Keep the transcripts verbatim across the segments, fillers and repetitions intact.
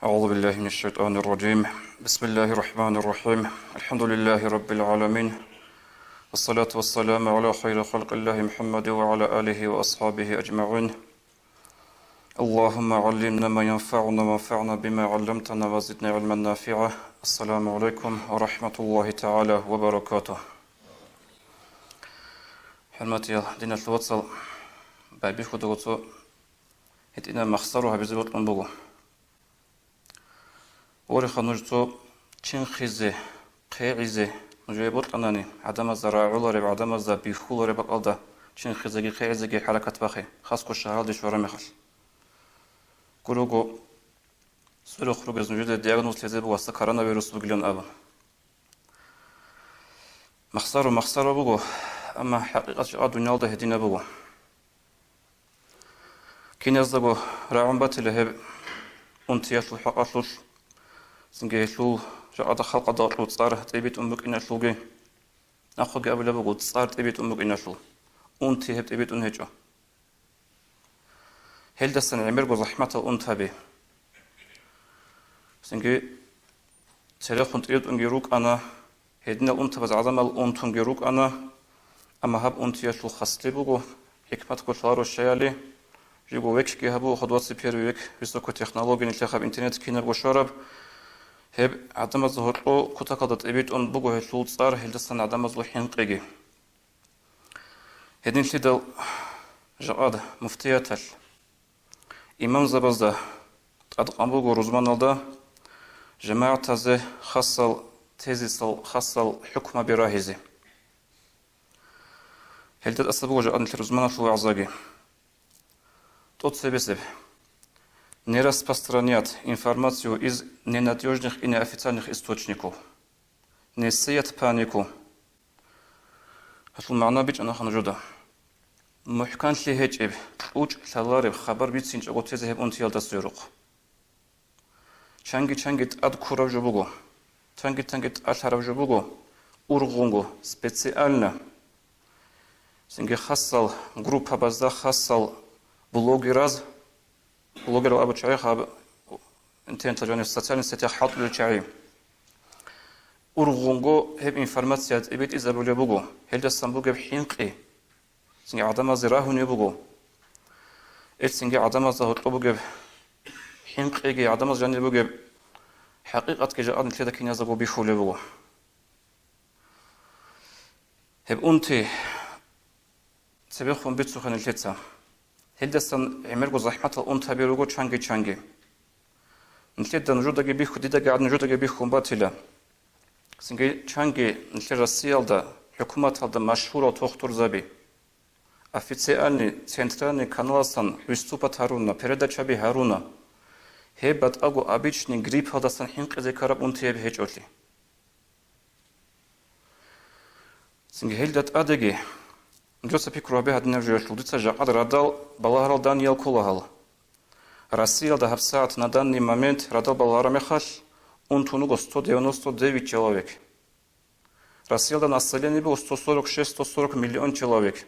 أعوذ بالله من الشيطان الرجيم. بسم الله الرحمن الرحيم. الحمد لله رب العالمين. والصلاة والسلام على خير خلق الله محمد وعلى آله وأصحابه أجمعين. اللهم علمنا ما ينفعنا وانفعنا بما علمتنا وزدنا علما نافعا. السلام عليكم ورحمة الله تعالى وبركاته. ХӀурматиял диналъул вацал, байбихьуда цо гьитӀинаб махсаро гьабизе бокьун буго. Вореха нуж цо чинхизе, хъегӀизе, нужее бокьанани, гӀадамазда рагӀулареб, гӀадамазда бихьулареб бакӀалда чинхизеги хъегӀизеги хӀаракат бахъе, хасго шагьаралде щвараб мехалъ. Гурого, сверухъ ругез нужеда диагноз лъезе буго гьасда коронавирус бугилан абун. Махсаро махсаро буго, амма хӀакъикъат жакъа дуниялда гьединаб буго. Киназдаго рагӀун батила гьеб унтиялъул хӀакъалъулъ, цинги гьелъул жакъада халкъалда гьоркьоб цӀар тӀибитӀун букӀиналъулги. Нахъеги абулеб буго цӀар тӀибитӀун букӀиналъул, унти гьеб тӀибитӀун гьечӀо. Гьелдасан гӀемерго захӀматал унтаби. Цинги церехун тӀибитӀунги рукӀана, гьединал унтабаз гӀадамал унтунги рукӀана, амма гьаб унтиялъул хаслъи буго, хӀикматго лъаларо щаяли, жибго векги гьабуго, двадцать первый век, высокая технология, нилъехъаб интернет кинабго щвараб, гьеб гӀадамазда гьоркьоб кутакалда тӀибитӀун буго гьелъул цӀар, гьелдасан гӀадамазул хӀинкъиги. Гьединлъидал жакъад муфтияталъ имамзабазда тӀадкъан буго рузманалда жамагӀатазе хасал тезисал, хасал хӀукмаби рагьизе. Гьелда тӀаса буго жакъа нилъер рузманалъул вагӀзаги. ТӀоцебесеб: не распространять информацию из ненадёжных и неофициальных источников. Не сеять панику. Гьалъул магӀна бичӀчӀана нужеда. МухӀканлъи гьечӀеб, кьучӀ лъалареб хабар бицинчӀого тезе гьеб унтиялда сверухъ. Чанги-чанги тӀад ккураб жо буго, чанги-чанги тӀалъараб жо буго, ургъунго, специально. Цинги хасал группабазда хасал блогераз, блогерал абу чагӀи гьаб интернеталда жаниб социальный сетях хӀалтӀулел чагӀи. Ургъунго гьеб информация тӀибитӀизабулеб буго, гьелдасан бугеб хӀинкъи. Цинги гӀадамазде рагьунеб буго. Гьеб цинги гӀадамазда гьоркьоб бугеб хӀинкъиги, гӀадамаз жанир бугеб хӀакъикъатги жакъа нилъеда киназдаго бихьулеб буго. Гьеб унти цебехун бицухъе нилъеца. Гьелдасан гӀемерго захӀматал унтаби руго чанги-чанги. Нилъеда нужедаги бихьу-, дидаги гӀадин нужедаги бихьун батила. Цинги чанги нилъер Россиялда хӀукуматалда машгьурал тухтурзаби, официальный центральный каналасан выступать гьаруна, передачаби гьаруна, гьеб батӀаго обычный гриппалдасан хӀинкъизе ккараб унти гьеб гьечӀолъи. Цинги гьелда тӀадеги, нужеца пикру гьабе гьадинаб жоялъул, дица жакъад радал балагьарал даниял ккола гьал. Россиялда гьабсагӀат на данный момент радал балагьараб мехалъ, унтун вуго сто девяносто девять человек. Россиялда население буго сто сорок шесть, сто сорок миллион человек.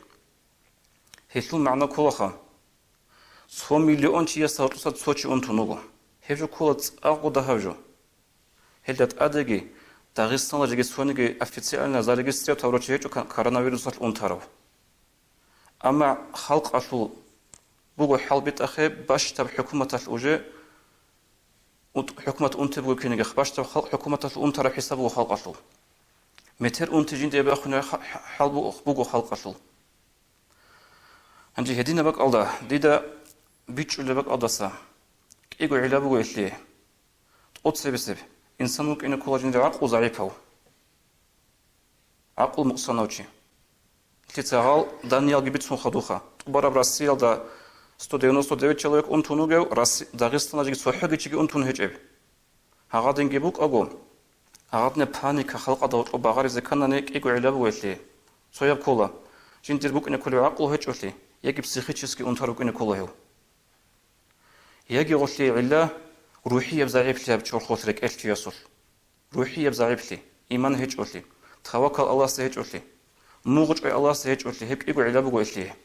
Гьелъул магӀна кколаха, цо миллион чиясда гьоркьоса цо чи унтун вуго. Гьеб жо ккола цӀакъго дагьаб жо. Гьелда тӀадеги Дагъистаналда жеги цониги официально зарегистрировать гьавурав чи гьечӀо кан-, коронавирусалъ унтарав. Амма халкъалъул буго хӀалбитӀахъе бащдаб хӀукуматалъ уже ут-, хӀукумат унти буго кинигахъ, бащдаб халкъ хӀукуматалъул унтараб хӀисаб буго халкъалъул. Метер унти жинде бахунеб ха-, ха-, хӀал бу-, буго халкъалъул. Гьанже гьединаб бакӀалда, дида бичӀчӀулеб бакӀалдаса кӀиго гӀилла буго гьелъие. ТӀоцебесеб, инсан вукӀине ккола жиндир гӀакълу загӀипав. ГӀакълу мукъсанав чи. Лъица гьал даниялги бицун хадуха. ТӀубараб Россиялда сто девяносто девять человек унтун вугев, Росси-, Дагъистаналда жеги цохӀоги чиги унтун гьечӀеб. Гьагъадинги букӀаго, гьагъадинаб паника халкъалда гьоркьоб багъаризе кканани кӀиго гӀилла буго гьелъие. Цояб ккола, жиндир букӀине кколев гӀакълу гьечӀолъи, яги психически унтарав вукӀине ккола гьев. Яги гъолъие гӀилла рухӀияб загӀиплъияб чорхолъ рекӀелъ чиясулъ. РухӀияб загӀиплъи, иман гьечӀолъи, таваккал Аллагьасде гьечӀолъи, мугъчӀвай Аллагьасде гьечӀолъи, гьеб кӀиго гӀилла буго гьелъие.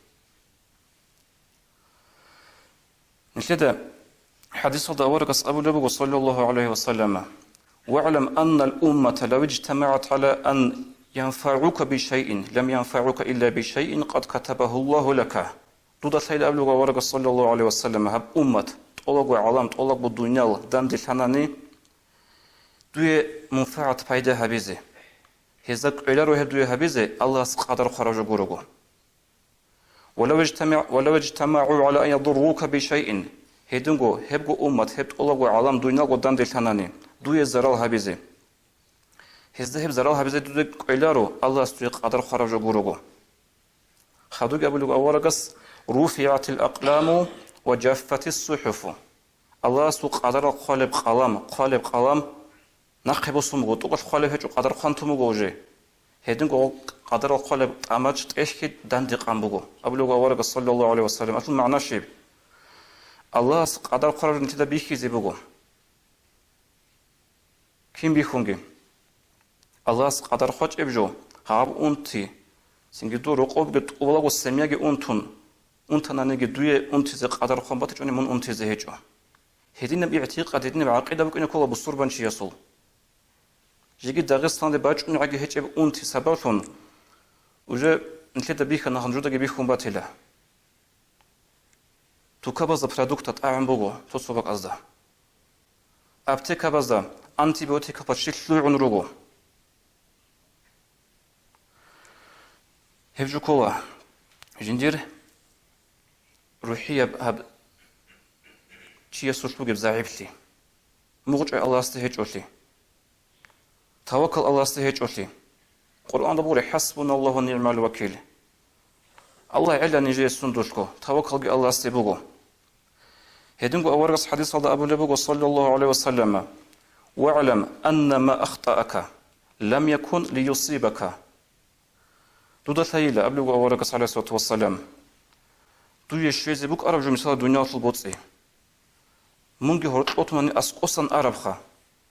Нилъеда ХӀадисалда аварагас абулеб буго, саллаллагьу гӀалайгьи ва саллама: «ВагӀлам аннал уммата лав ижтамагӀат гӀала ан янфагӀука бишайин, лам янфагӀука илла бишайин къад катабагьу Ллагьу лака». Дуда лъайилан абулеб буго аварагас, саллаллагьу гӀалайгьи ва саллама, гьаб уммат, тӀолабго гӀалам, тӀолабго дуниял данделъанани, дуе мунфагӀат пайда гьабизе. Гьезда кӀвеларо гьеб дуе гьабизе, Аллагьас къадар хъвараб жо гурого. «Валав ижтама-, валав ижтамагӀу гӀала ан ядуррука бишайин», гьединго гьебго уммат, гьеб тӀолабго гӀалам дуйналго данделъанани, дуе зарал гьабизе. Гьезда гьеб зарал гьабизе дуда кӀвеларо, Аллагьас дуе къадар хъвараб жо гурого. Хадубги абулеб аварагас: «РуфигӀатил акъламу ва жаффатис сухӀуфу». Аллагьасул къадарал хъвалеб къалам, хъвалеб къалам нахъе босун буго, тӀокӀалъ хъвалеб гьечӀо, къадар хъван тун буго уже. Гьединго къадарал хъвалеб тӀамач тӀехьги данде къан буго. Абулеб аварагас, саллаллагьу гӀалайгьи ва саллам, гьалъул магӀна щиб? Аллагьас къадар хъвараб жо нилъеда бихьизе буго. Кин бихьунги? Аллагьас къадар хъвачӀеб жо, гьаб унти, цинги дур рокъобги тӀубалаго семьяги унтун, унтананиги дуе унтизе къадар хъван батичӀони мун унтизе гьечӀо. Гьединаб игӀтикъад, гьединаб гӀакъида букӀине ккола бусурбанчиясул. Жеги Дагъистаналде бачӀунебгӀаги гьечӀеб унти сабаблъун, уже нилъеда бихьана, нужедаги бихьун батила. Тукабазда продукта тӀагӀун буго цо-цо бакӀазда. Аптекабазда антибиотикал почти лъугӀун руго. Гьеб жо ккола жиндир рухӀияб гьаб чиясулъ бугеб загӀиплъи, мугъчӀвай Аллагьасде гьечӀолъи, таваккал Аллагьасде гьечӀолъи. Къуръанда буго: «ХӀасбуналлагьу ва нигӀмал вакил». Аллагь гӀела нижее сундулъго, таваккалги Аллагьасде буго. Гьединго аварагас хӀадисалда абулеб буго, саллаллагьу гӀалайгьи ва саллама: «ВагӀлам анна ма ахтаака лам якун лиюсибака». Дуда лъайила, абулеб буго аварагас, гӀалайгьиссалату вассалам, дуе щвезе букӀараб жо, мисал, дуниялалъул боцӀи. Мунги гьоркьов тунани аскӀосан арабха,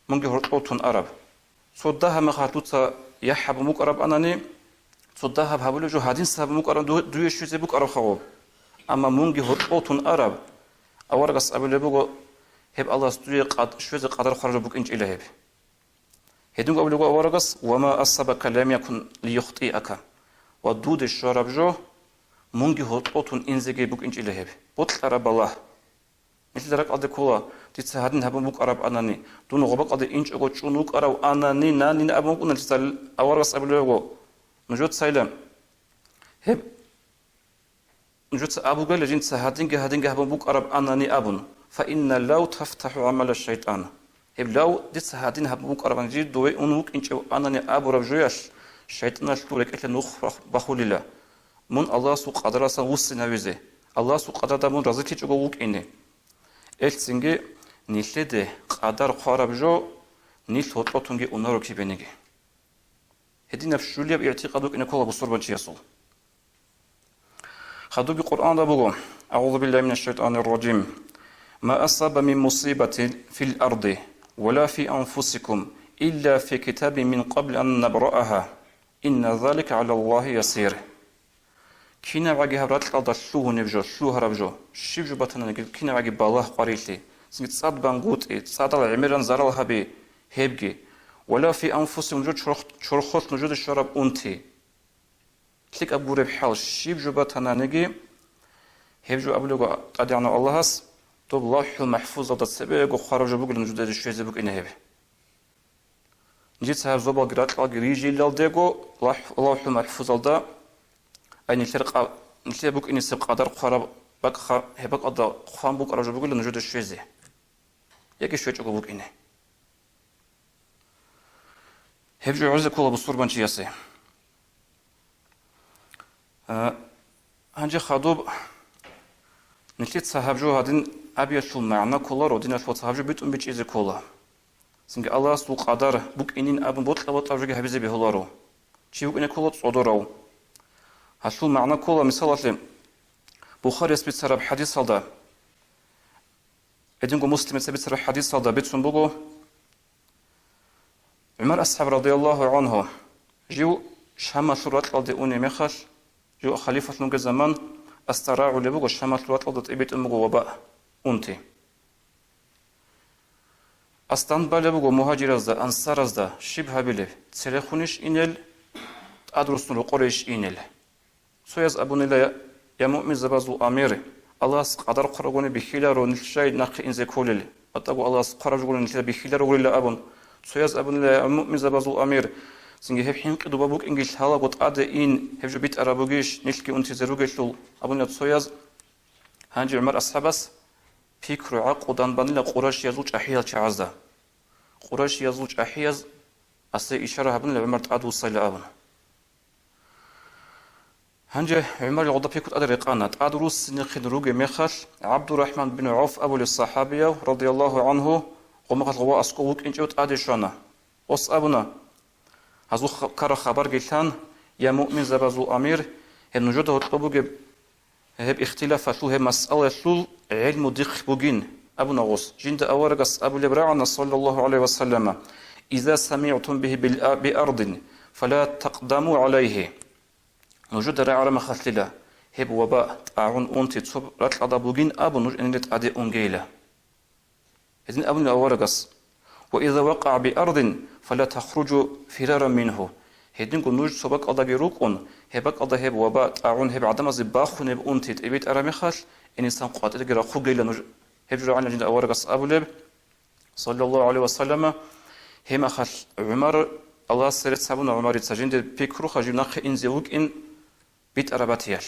мунги гьоркьов тун араб. Цо дагьаб мехалъ дуца яхӀ гьабун букӀараб анани, цо дагьаб гьабулеб жо гьадинса гьабун букӀараб ду-, дуе щвезе букӀараб хагъо. Амма мунги гьоркьов тун араб, аварагас абулеб буго, гьеб Аллагьас дуе къад-, щвезе къадар хъвараб жо букӀинчӀила гьеб. Гьединго абулеб буго аварагас: «Ва ма асабака лам якун лиюхтиака». Ва дуде щвараб жо мунги гьоркьов тун инзеги букӀинчӀила гьеб. Бокьараб балагь. Нилъеда ракӀалде ккола, дица гьадин гьабун букӀараб анани, дун гъобакьалде инчӀого чӀун вукӀарав анани, нанин абун вукӀуна дица, аварагас абулеб буго, нужецайилан гьеб, нужеца абугейилан жинца гьадинги-гьадинги гьабун букӀараб анани абун, фа инна лав тафтахӀу гӀамала шайтӀан. Гьеб лав дица гьадин гьабун букӀарабани, жив дове ун вукӀинчӀев анани абураб жоялъ, шайтӀаналъул рекӀелъе нух бах-, бахулила. Мун Аллагьасул къадаралдасан вуссинавизе, Аллагьасул къадаралда мун разилъичӀого вукӀине. Элъцинги нилъеде къадар хъвараб жо нилъ гьоркьов тунги унаро кибениги. Гьединаб щулияб игӀтикъад букӀине ккола бусурбанчиясул. Хадубги Къуръанда буго: «АгӀузу биллагьи минаш шайтӀанир ражим. Ма асаба мин мусибатин фил арди ва ла фи анфусикум илла фи китабин мин къабли ан набраагьа. Инна залика гӀала Ллагьи ясир». КинабгӀаги гьаб ракьалда лъугьунеб жо, лъугьараб жо, щиб жо батананиги, кинабгӀаги балагь-къварилъи, цинги цӀад бангутӀи, цӀадал гӀемеран зарал гьаби, гьебги. «Ва ла фи анфусикум», жо чорх-, чорхолъ нужеде щвараб унти. ЛъикӀаб гуреб хӀал, щиб жо батананиги, гьеб жо абулего ТӀадегӀанав Аллагьас, доб ЛавхӀул МахӀфузалда цебего хъвараб жо бугилан нужеде щвезе букӀине гьеб. Нижеца гьаб зобалги ракьалги рижилалдего, ЛавхӀ-, ЛавхӀул МахӀфузалда, ай, нилъер къа-, нилъер букӀинесеб къадар хъвараб бакӀха, гьеб бакӀалда хъван букӀараб жо бугилан нужеде щвезе. Яги щвечӀого букӀине. Гьеб жо гӀузе ккола бусурбанчиясе. А, гьанже хадуб, нилъеца гьаб жо гьадин абиялъул магӀна кколаро, диналъул вацал, гьаб жо битӀун бичӀчӀизе ккола. Цинги Аллагьасул къадар букӀинин абун бокьа-бокьараб жоги гьабизе бегьуларо. Чи вукӀине ккола цӀодорав. Гьалъул магӀна ккола, мисалалъе, Бухарияс бицараб хӀадисалда, гьединго Муслимица бицараб хӀадисалда бицун буго, ГӀумар асхӀаб, радияллагьу гӀангьу, жив Шамалъул ракьалде унеб мехалъ, жив халифалъун вугеб заман, аста рагӀулеб буго, Шамалъул ракьалда тӀибитӀун буго ваба, унти. Ас дандбалеб буго мугьажиразда, ансаразда щиб гьабилеб, церехунищ инел, тӀадруссун рокъорейищ инел. Цояз абунила: «Я муъминзабазул амир, Аллагьас къадар хъварагуни бихьиларо нилъ щай нахъе инзе кколел, батӀаго Аллагьас хъвараб жугуни нилъеда бихьиларо гурила», — абун. Цояз абунила: «Я муъминзабазул амир, цинги гьеб хӀинкъи дуба букӀинги лъалаго тӀаде ин, гьеб жо битӀараб бугищ, нилъги унтизе ругелъул», — абунила цояз. Гьанже ГӀумар асхӀабас пикру-гӀакълу данбанила къурайшиязул чӀахӀиял чагӀазда. Къурайшиязул чӀахӀияз асе ишара гьабунила ГӀумар тӀадвуссайилан абун. Гьанже ГӀумарил гъода пикру тӀаде рекъана, тӀадруссинехъин ругеб мехалъ, ГӀабдурахӀман бин ГӀавф абулев сахӀабияв, радияллагьу гӀангьу, гъомахъалъ гъова аскӀов вукӀинчӀев тӀаде щвана. Ос абуна: «Гьазул ха-, ккараб хабарги лъан, я муъминзабазул амир, гьеб нужеда гьоркьоб бугеб гьеб ихтилафалъул, гьеб масъалаялъул гӀелму дихъ бугин», — абуна гъос. Жинда аварагас абулеб рагӀана, саллаллагьу гӀалайгьи ва саллама: «Иза самигӀтум бигьи бил-, биардин, фала такъдаму гӀалайгьи». Нужеда рагӀараб мехалъила гьеб ваба, тӀагӀун, унти цо ракьалда бугин абун, нуж гьенире тӀаде унгейила. Гьедин абунила аварагас: «Ва иза вакъагӀа биардин, фала тахружу фираран мингьу». Гьединго нуж цо бакӀалдаги рукӀун, гьеб бакӀалда гьеб ваба, тӀагӀун, гьеб гӀадамазе бахунеб унти тӀибитӀараб мехалъ, гьенисан къватӀирги рахъугейила нуж. Гьеб жо рагӀана жинда аварагас абулеб, саллаллагьу гӀалайгьи ва саллама. Гьеб мехалъ ГӀумар, Аллагьасе рецц гьабуна ГӀумарица, жинде пикруха жив нахъе инзе вукӀин битӀараб батиялъ.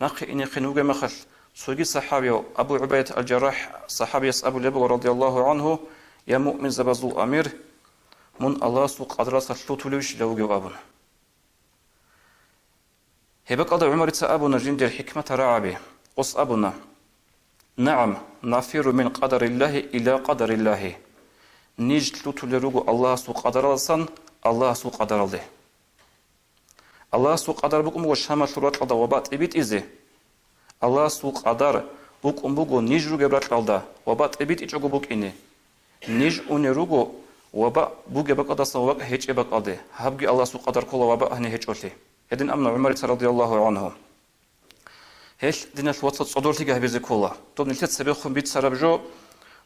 Нахъе инехъин вугеб мехалъ, цоги сахӀабияв Абу ГӀубайдат ал-Жаррахь сахӀабияс абулеб буго, радияллагьу гӀангьу: «Я муъминзабазул амир, мун Аллагьасул къадаралдаса лъутулевищила вугев?» — абун. Гьеб бакӀалда ГӀумарица абуна жиндир хӀикматал рагӀаби. Ос абуна: «НагӀам, нафиру мин къадариллагьи иля къадариллагьи». Ниж лъутулел руго Аллагьасул къадаралдасан Аллагьасул къадаралде. Аллагьасул къадар букӀун буго Шамалъул ракьалда ваба тӀибитӀизе. Аллагьасул къадар букӀун буго ниж ругеб ракьалда ваба тӀибитӀичӀого букӀине. Ниж унел руго ваба бугеб бакӀалдаса ваба гьечӀеб бакӀалде. Гьабги Аллагьасул къадар ккола ваба гьаниб гьечӀолъи. Гьедин абуна ГӀумарица, радияллагьу гӀангьу. Гьелъ, диналъ вацал, цӀодорлъиги гьабизе ккола. Доб нилъер цебехун бицараб жо,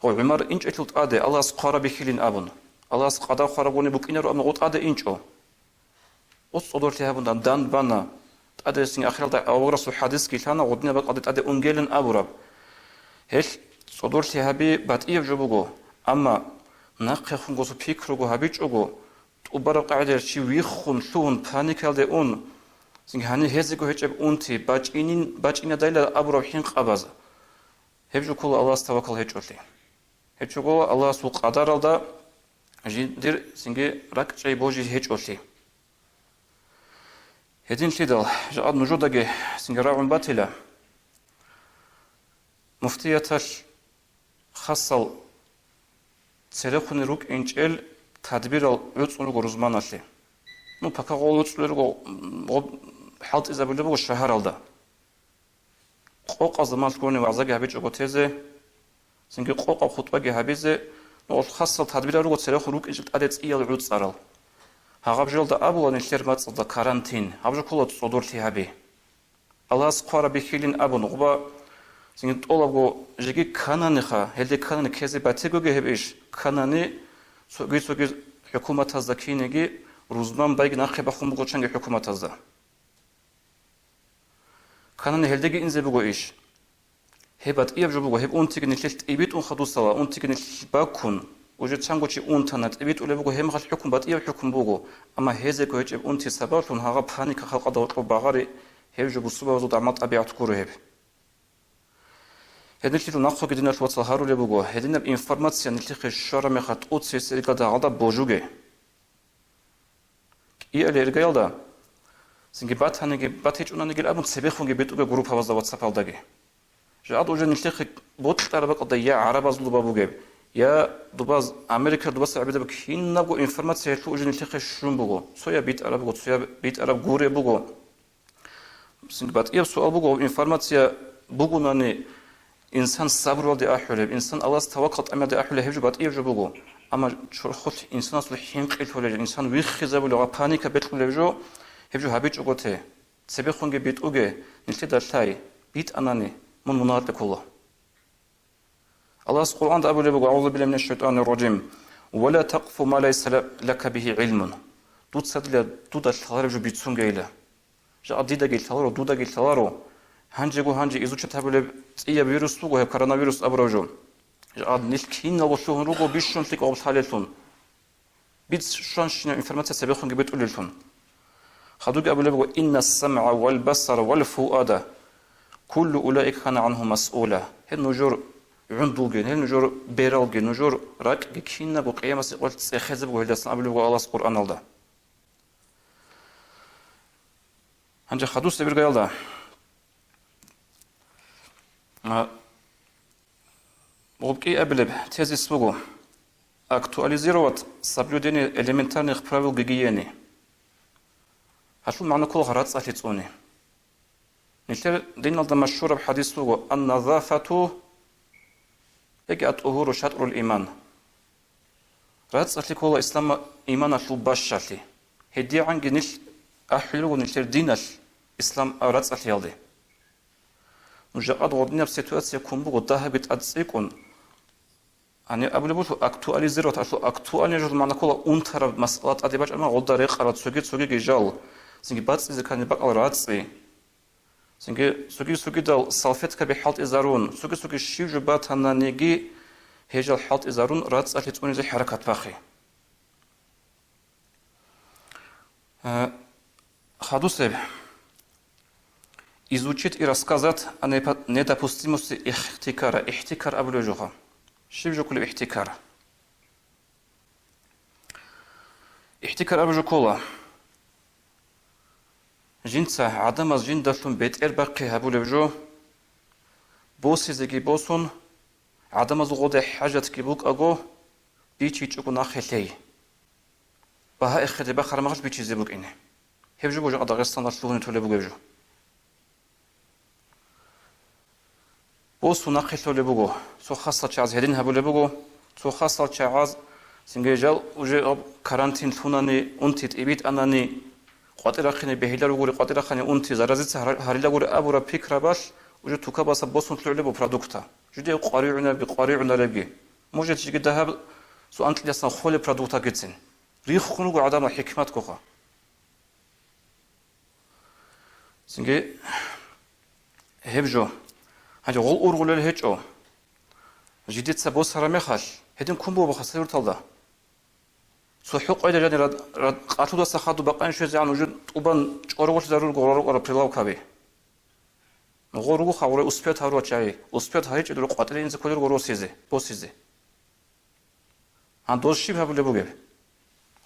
гъо, ГӀумар инчӀелъул тӀаде Аллагьас хъвараб бихьилин абун. Аллагьас къадар хъварабгони букӀинаро, амма гъо тӀаде инчӀо. Ос цӀодорлъи гьабун дан бана. ТӀадегӀанасин ахиралда аварагасул хӀадисги лъана, гъодинаб бакӀалде тӀаде унгейилан абураб. Гьелъ цӀодорлъи гьаби батӀияб жо буго, амма нахъехун госул пикруго гьабичӀого, тӀубараб къагӀидаялъ чи виххун, лъугьун, паникалде ун, цинги гьанир гьезего гьечӀеб унти бачӀинин, бачӀинадайилан абураб хӀинкъабаз, гьеб жо ккола Аллагьас тавакал гьечӀолъи. Гьеб жо ккола Аллагьасул къадаралда жиндир цинги ракӀчӀей божи гьечӀолъи. Гьединлъидал, жакъа нужедаги цинги рагӀун батила, муфтияталъ хасал церехунел рукӀинчӀел тадбирал гӀуцӀун руго рузманалъе. Ну, пока гъол гӀуцӀулел руго, гъоб хӀалтӀизабулеб буго шагьаралда. Къокъа заманалъ гурони вагӀзаги гьабичӀого тезе, цинги къокъаб хутӀбаги гьабизе, ну, гъол хасал тадбирал руго церехун рукӀинчӀел тӀаде цӀиял гӀуцӀарал. Гьагъаб жоялда абула нилъер мацӀалда карантин, гьаб жо ккола цӀодорлъи гьаби. Аллагьас хъвараб бихьилин абун, гъуба цинги тӀолабго жеги ккананиха, гьелде кканани ккезе батигоги гьеб иш, кканани цоги-цоги хӀукуматазда кинеги рузман байги нахъе бахун буго чанги хӀукуматазда. Кканани гьелдеги инзе буго иш. Гьеб батӀияб жо буго, гьеб унтиги нилъелъ тӀибитӀун хадусала, унтиги нилъелъ баккун, уже чанго чи унтана, тӀибитӀулеб буго, гьеб мехалъ хӀукму батӀияб хӀукму буго, амма гьезего гьечӀеб унти сабаблъун гьагъаб паника халкъалда гьоркьоб багъари, гьеб жо бусурбабазул дагӀмал-тӀабигӀат гуро гьеб. Гьединлъидал нахъеги, диналъ вацал, гьарулеб буго, гьединаб информация нилъехъе щвараб мехалъ тӀоцебесеб иргаялда гьалда божуге. КӀиабилеб иргаялда, цинги батаниги, батичӀониги абун цебехунги битӀуге группабазда WhatsApp-алдаги. Жакъа уже нилъехъе бокьараб бакӀалда я гӀарабазул дуба бугеб, я дубаз Америкалъ дубаса гӀебедаб кинабго информация гьелъул уже нилъехъе щун буго. Цояб битӀараб буго, цояб битӀараб гуреб буго. Цинги батӀияб суал буго, информация бугунани, инсан сабруялде ахӀулеб, инсан Аллагьас таваккал тӀамиялде ахӀулеб, гьеб жо батӀияб жо буго. Амма чорхолъ инсанасул хӀинкъи лъолел, инсан виххизабулев ва паника бекьулеб жо, гьеб жо гьабичӀого те. Цебехунги битӀуге, нилъеда лъай, битӀанани, мун мунагьалде ккола. Аллагьас Къуръанда абулеб буго: «أعوذ بالله من الشيطان الرجيم. ولا تقف ما ليس لك به علم». Дуца дила дуда лъалареб жо бицунгейила. Жакъа дидаги лъаларо, дудаги лъаларо. Гьанжего гьанже изучат гьабулеб цӀияб вирус буго гьеб коронавирус абураб жо. Жакъа нилъ киналго лъугьун руго бищун лъикӀаб лъалелъун. Бицщанщинаб информация цебехунги бетӀулеллъун. Хадуги абулеб буго: «إن السمع والبصر والفؤاد كل أولئك كان عنه مسؤولا». Гьел нужер гӀундулги, гьел нужер бералги, нужер ракӀги кинабго къиямасеб къоялъ цӀехезе буго гьелдасан абулеб буго Аллагьас Къуръаналда. Гьанже хадусеб иргаялда, а, гъубкӀи абилеб тезис буго: актуализировать соблюдение элементарных правил гигиены. Гьалъул магӀна ккола рацӀцӀалъи цӀуни. Нилъер диналда машгьураб хадис буго: «Ан-назафату яги ат-тухуру шатрул иман». РацӀцӀалъи ккола ислам иманалъул бащалъи. ГьедигӀанги нилъ ахӀулел руго нилъер диналъ ислам рацӀцӀалъиялде. Нуж жакъа гъодинаб ситуация ккун буго дагьабги тӀад цӀикӀкӀун. Гьаниб абулеб буго актуализировать, алъул актуальный жо магӀна ккола унтараб масъала тӀаде бачӀана гъолда рекъарал цоги-цогиги жал, цинги бацӀцӀизе ккани бакӀал рацӀцӀи. Цинги цоги-цогидал салфеткаби хӀалтӀизарун, цоги-цоги щив жо батананиги, гьел жал хӀалтӀизарун рацӀцӀалъи цӀунизе хӀаракат бахъи. Э, хадусеб. Изучить и рассказать о непо-, недопустимости ихтикара, ихтикар абулеб жо. Щиб жо кколеб ихтикар? Ихтикар абулеб жо ккола. Жинца гӀадамаз жиндалъун бетӀер бахъи гьабулеб жо, босизеги босун, гӀадамазул гъоде хӀажатги букӀаго, бичичӀого нахъе лъей. Багьа эхеде бахараб мехалъ бичизе букӀине. Гьеб жо буго жакъа Дагъистаналъ лъугьунеб бугеб жо. Босун нахъе лъолеб буго. Цо хасал чагӀаз гьедин гьабулеб буго. Цо хасал чагӀаз цинги жал уже гьаб карантин лъунани, унти тӀибитӀанани, къватӀирахъине бегьилар ругури, къватӀирахъани унти заразица гьар-, гьарилагури абураб пикрабалъ уже тукабаса босун лъугӀулеб буго продукта. Жидее къваригӀунаребги, къваригӀунаребги. Может, жеги дагьаб цо анкьидасан холеб продуктагицин. Риххун руго гӀадамал хӀикматгоха. Цинги гьеб жо. Гьанже гъол ургъулел гьечӀо. Жидеца босара мехалъ, гьедин ккун буго хасавирталда. Цо хӀукъайда жанир рад-, рад-, къалъудаса хадуб бакъанищезегӀан уже тӀубан чӀоргъулъизарурго гъоркьарал прилавкаби. Гъор ругоха гъуре успет гьарурал чагӀи. Успет гьаричӀел руго къватӀире инзе кколел руго росизе, босизе. Гьан доз щиб гьабулеб бугеб?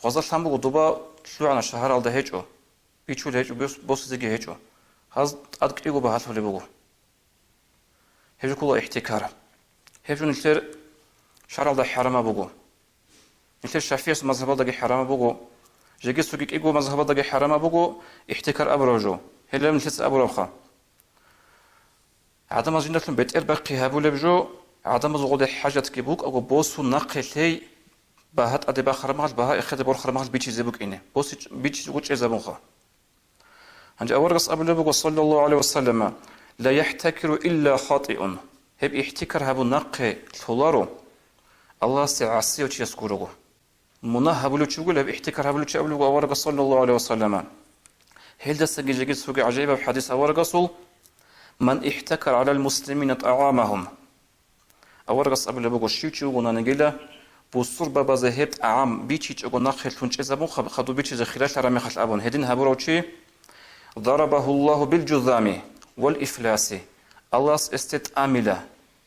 Гъоза лъан буго, доба лъугӀана шагьаралда гьечӀо, бичулеб гьечӀо, бос-, босизеги гьечӀо. Гьаз тӀад кӀиго багьа лъолеб буго. Гьеб жо ккола ихтикар. Гьеб жо нилъер шаргӀалда хӀарамаб буго. Нилъер шафигӀиясул мазгьабалдаги хӀарамаб буго. Жеги цоги кӀиго мазгьабалдаги хӀарамаб буго ихтикар абураб жо. Гьеле нилъеца абурабха. ГӀадамаз жиндалъун бетӀер бахъи гьабулеб жо, гӀадамазул гъоде хӀажатги букӀаго, босун нахъе лъей, багьа тӀаде бахараб мехалъ, багьа эхеде борхараб мехалъ бичизе букӀине, боси-, бичизе чӀезабунха. Гьанже аварагас абулеб буго, саллаллагьу гӀалайгьи ва саллама: «Ла яхӀтакиру илла хатӀиун». Гьеб ихтикар гьабун нахъе лъоларо Аллагьасде гӀасияв чияс гурого. Мунагь гьабулев чи вугила гьеб ихтикар гьабулев чи, абулеб буго аварагас, саллаллагьу гӀалайгьи ва саллама. Гьелдасаги жеги цоги гӀажаибаб хадис аварагасул: «Ман ихтакара гӀалал муслимина тӀагӀамагьум». Аварагас абулеб буго, щив чи вугонаниги, бусурбабазе гьеб тӀагӀам бичичӀого нахъе лъун чӀезабун хаб-, хадуб бичизе хиралъараб мехалъ абун, гьедин гьабурав чи: «Дарабагьуллагьу билжузами вал ифласи». Аллагьас гьесде тӀамила,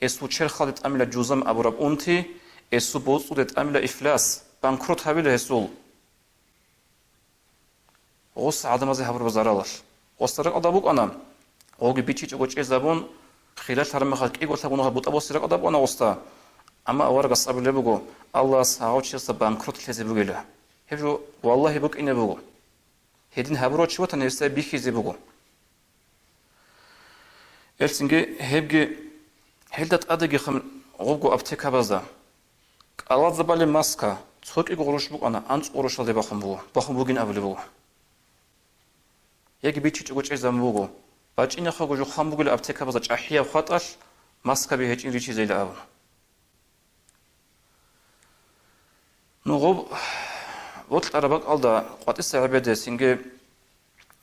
гьесул черхалде тӀамила жузам абураб унти, гьесул боцӀуде тӀамила ифлас, банкрот гьабила гьесул. Гъос гӀадамазе гьабураб заралалъ. Гъосда ракӀалда букӀана, гъоги бичичӀого чӀезабун, хиралъараб мехалъ кӀиго лъабгӀун гьаб бутӀа босе ракӀалда букӀана гъосда. Амма аварагас абулеб буго, Аллагьас гьагъав чиясда банкрот лъезе бугила. Гьеб жо, валлагьи, букӀине буго. Гьедин гьабурав чи ватани, гьесда бихьизе буго. Элцинги гьебги, гьелда тӀадегиха гъобго аптекабазда. КӀалазабали маска, цо кӀиго гъурущ букӀана, анцӀ гъурущалде бахун буго, бахун бугин абулеб буго. Яги бичичӀого чӀезабун буго, бачӀинехъего жо хъван бугила аптекабазда чӀахӀияб хватӀалъ маскаби гьечӀин ричизейила абун. Ну, гъоб бокьараб бакӀалда къватӀиса гӀебеде цинги,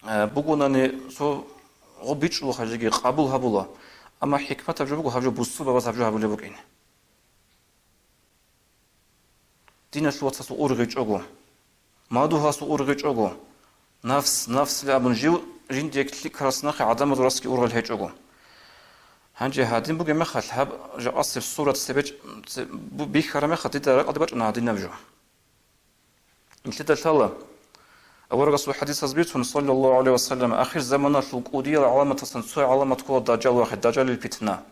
э, бугонани цо гъоб бичӀчӀулаха жеги къабул гьабула, амма хӀикматаб жо буго гьаб жо бусурбабаз гьаб жо гьабулеб букӀин. Диналъул вацасул ургъичӀого, мадугьасул ургъичӀого, нафс, нафсилан абун жив жиндие лъикӀ ккарас нахъе гӀадамазул расги ургъел гьечӀого. Гьанже гьадин бугеб мехалъ, гьаб жакъасеб сурат цебе-, це-, бу-, бихьараб мехалъ дида ракӀалде бачӀана гьадинаб жо. Нилъеда лъала, аварагасул хӀадисаз бицун, саллаллагьу гӀалайгьи ва саллам, ахир заманалъул кӀудиял гӀаламатасан цо гӀаламат ккола Дажжал вахъин, Дажжалил питна.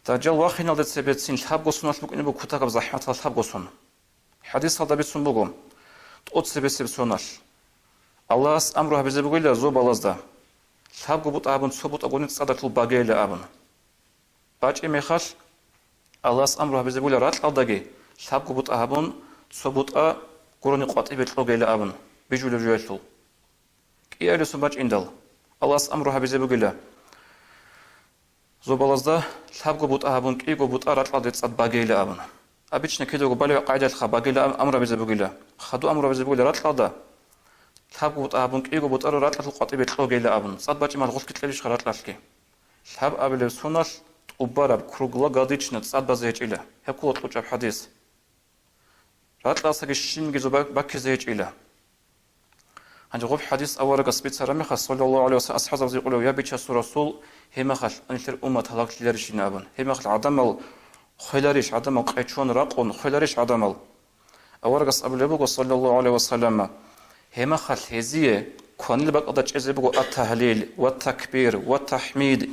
Дажжал вахиналде цебецин лъабго соналъ букӀине буго кутакаб захӀматал лъабго сон. ХӀадисалда бицун буго, тӀоцебесеб соналъ. Аллагьас амру гьабизе бугила зобалазда, лъабго бутӀа гьабун цо бутӀа гурони цӀадалъул багейила абун. БачӀеб мехалъ, Аллагьас амру гьабизе бугила ракьалдаги лъабго бутӀа гьабун цо бутӀа гурони къватӀибе кьогейила абун, бижулеб жоялъул. КӀиабилеб сон бачӀиндал, Аллагьас амру гьабизе бугила зобалазда лъабго бутӀа гьабун кӀиго бутӀа ракьалде цӀад багейила абун. Обычно кидаго балеб къайдалъха багейила аб-, амру гьабизе бугила. Хадуб амру гьабизе бугила ракьалда лъабго бутӀа гьабун кӀиго бутӀа ракьалъул къватӀибе кьогейила абун. ЦӀад бачӀи мал гъолъги кьелищха ракьалъги? Лъабабилеб соналъ тӀубараб, круглогодично цӀад базе гьечӀила. Гьеб ккола кьучӀаб хӀадис. Ракьалдасаги щибниги зо ба-, баккизе гьечӀила. Гьанже гъуб хӀадис аварагас бицараб мехалъ, саллаллагьу гӀалайгьи ва саллам, асхӀабзабазе гьикъулев: «Я Бичасул Расул, гьеб мехалъ нилъер уммат гьалаглъиларищин?» абун. Гьеб мехалъ гӀадамал хвеларищ, гӀадамал къечон ракъун хвеларищ гӀадамал? Аварагас абулеб буго, саллаллагьу гӀалайгьи ва саллам: «Гьеб мехалъ гьезие кванил бакӀалда чӀезе буго ат-тагьлил ва такбир ва тахӀмид,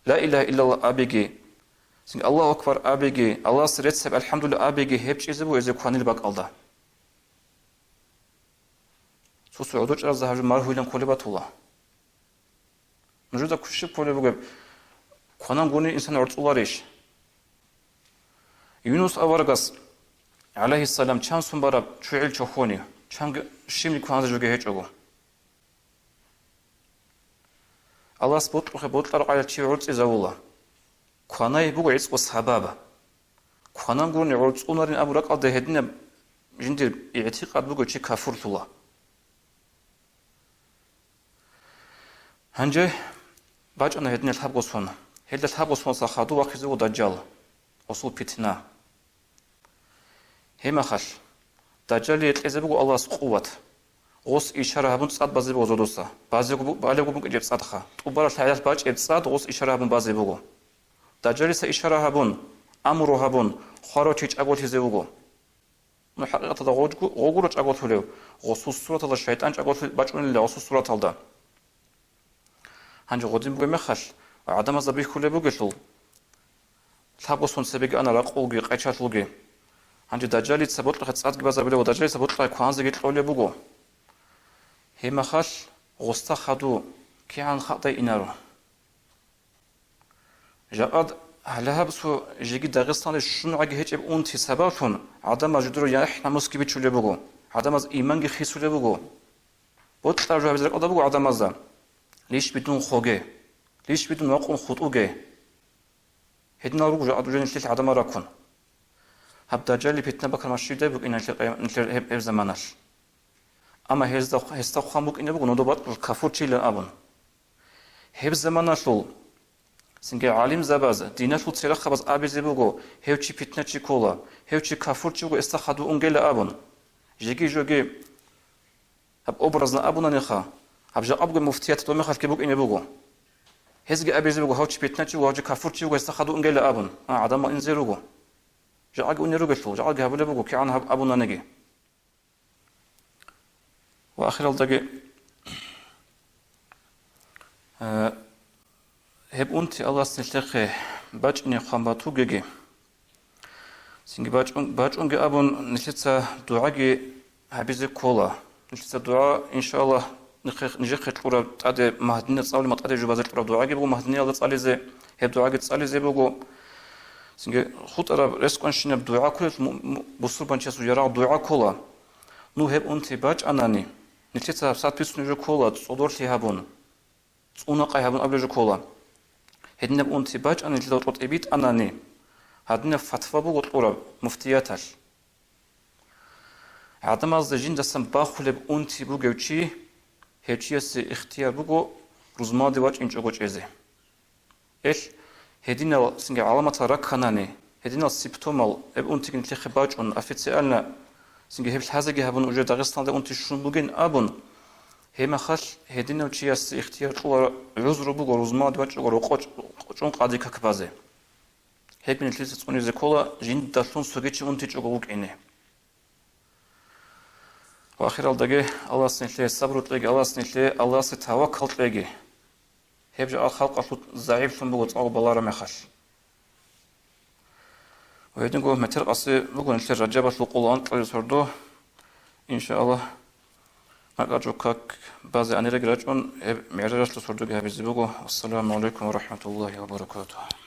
ла илагьа иллаллагь абиги, цинги Аллагьу акбар абиги, Аллагьасе реццаб алхӀамдулиллагь абиги, гьеб чӀезе буго гьезие кванил бакӀалда». Цо-цо гӀодор чӀаразда гьаб жо маргьуйилан кколеб батула. Нужеда кущиб кколеб бугеб, кванан гурони инсан гӀорцӀуларищ? Юнус аварагас, гӀалайгьиссалам, чан сон бараб ччугӀил чохьони, чанги щибни кваназе жоги гьечӀого. Аллагьас бокьухъе бокьарав къайдал чи гӀорцӀизавула. Кванай буго гӀицӀго сабаб. Кванан гурони гӀорцӀунарин абу ракӀалда гьединаб жиндир игӀтикъад буго чи кафурлъула. Гьанже бачӀана гьединал лъабго сон. Гьелда лъабго соналъа хадув вахъизе вуго Дажжал, гъосул питна. Гьеб мехалъ, Дажжалие кьезе буго Аллагьас къуват. Гъос ишара гьабун цӀад базе буго зодоса. Базего бу-, балебго букӀинчӀеб цӀадха. ТӀубараб лъагӀел бачӀеб цӀад гъос ишара гьабун базе буго. Дажжалица ишара гьабун, амру гьабун, хварав чи чӀаголъизе вуго. Ну, хӀакъикъаталда гъогу-, гъогуро чӀаголъулев, гъосул сураталда шайтӀан чӀаголъи-, бачӀунила гъосул сураталда. Гьанже гъодин бугеб мехалъ, ва гӀадамазда бихьулеб бугелъул, лъабго сон цебеги ана ракъулги къечалъулги. Гьанже Дажжалица бокьухъе цӀадги базабулеб ва Дажжалица бокьухъе кваназеги кьолеб буго. Гьеб мехалъ гъосда хадув кигӀан хатӀай инаро. Жакъад гьале гьаб цо жеги Дагъистаналде щунгӀаги гьечӀеб унти сабаблъун гӀадамаз жидерго яхӀ-намусги бичулеб буго, гӀадамаз иманги хисулеб буго. Бокьараб жо гьабизе рекӀелда буго гӀадамазда: лищ бидун хоге, лищ бидун вакъун хутӀуге. Гьединал руго жакъа нужее нилъелъ гӀадамал раккун. Гьаб Дажжалил питна бакармас щибдай букӀина нилъер къия-, нилъер гьеб, гьеб заманалъ. Амма гьезда, гьесда хъван букӀине буго нодо батӀул кафурчилан абун. Гьеб заманалъул цинги гӀалимзабаз, диналъул церахъабаз абизе буго, гьев чи питначи ккола, гьев чи кафурчи вуго, гьесда хадув унгела абун. Жеги-жоги гьаб образно абунаниха, гьаб жакъа бугеб муфтият доб мехалъги букӀине буго. Гьезги абизе буго, гьав чи питначи вуго, гьав чи кафурчи вуго, гьесда хадув унгела абун. А, гӀадамал инзе руго. Жакъаги унел ругелъул, жакъаги гьабулеб буго, кигӀан гьаб абунаниги. Ва ахиралдаги, э, гьеб унти Аллагьас нилъехъе бачӀине хъван батугеги, цинги бачӀун-, бачӀунги абун, нилъеца дугӀаги гьабизе ккола. Нилъеца дугӀа, иншааллагь, нихъе-, нижехъе кьураб тӀаде Магьдина цӀалулеб мехалъ тӀаде жубазе кьураб дугӀаги буго Магьдиниялда цӀализе, гьеб дугӀаги цӀализе буго. Цинги хутӀараб рескӀкӀанщинаб дугӀа кколелъул му-, му-, бусурбанчиясул ярагъ дугӀа ккола. Ну, гьеб унти бачӀанани, нилъеца гьаб сахӀат бицунеб жо ккола, цӀодорлъи гьабун, цӀунакъай гьабун абулеб жо ккола. Гьединаб унти бачӀани нилъеда тӀотӀи битӀанани, Гьадинаб фатва буго кьураб муфтияталъ. ГӀадамазда жиндасан бахулеб унти бугев чи, гьев чиясе ихтияр буго рузмаде вачӀинчӀого чӀезе. Эл гьединал цинги гӀаламатал ракканани, гьединал симптомал гьеб унтиги нилъехъе бачӀун, официально цинги гьеб лъазеги гьабун, уже Дагъистаналда унти щун бугин абун, гьеб мехалъ гьединав чиясе ихтияр кьола, гӀузру буго рузмаде вачӀого рокъо чӀун къаде как базе. Гьеб нилъеца цӀунизе ккола жиндалъун цогичи унтичӀого вукӀине. Ва ахиралдаги Аллагьас нилъее сабру кьеги, Аллагьас нилъее Аллагьасе таваккал кьеги. Гьеб жо халкъалъулъ загӀиплъун буго цӀакъго балараб мехалъ. Ва гьединго метер къаси буго нилъер Ражабалъул къоло анкьабилеб сордо. Иншааллагь, гьакӀа жо как базе аниреги рачӀун, гьеб мигӀражалъул сордоги гьабизе буго. Ассаламу гӀалайкум ва рахӀматуллагьи ва баракатугьу.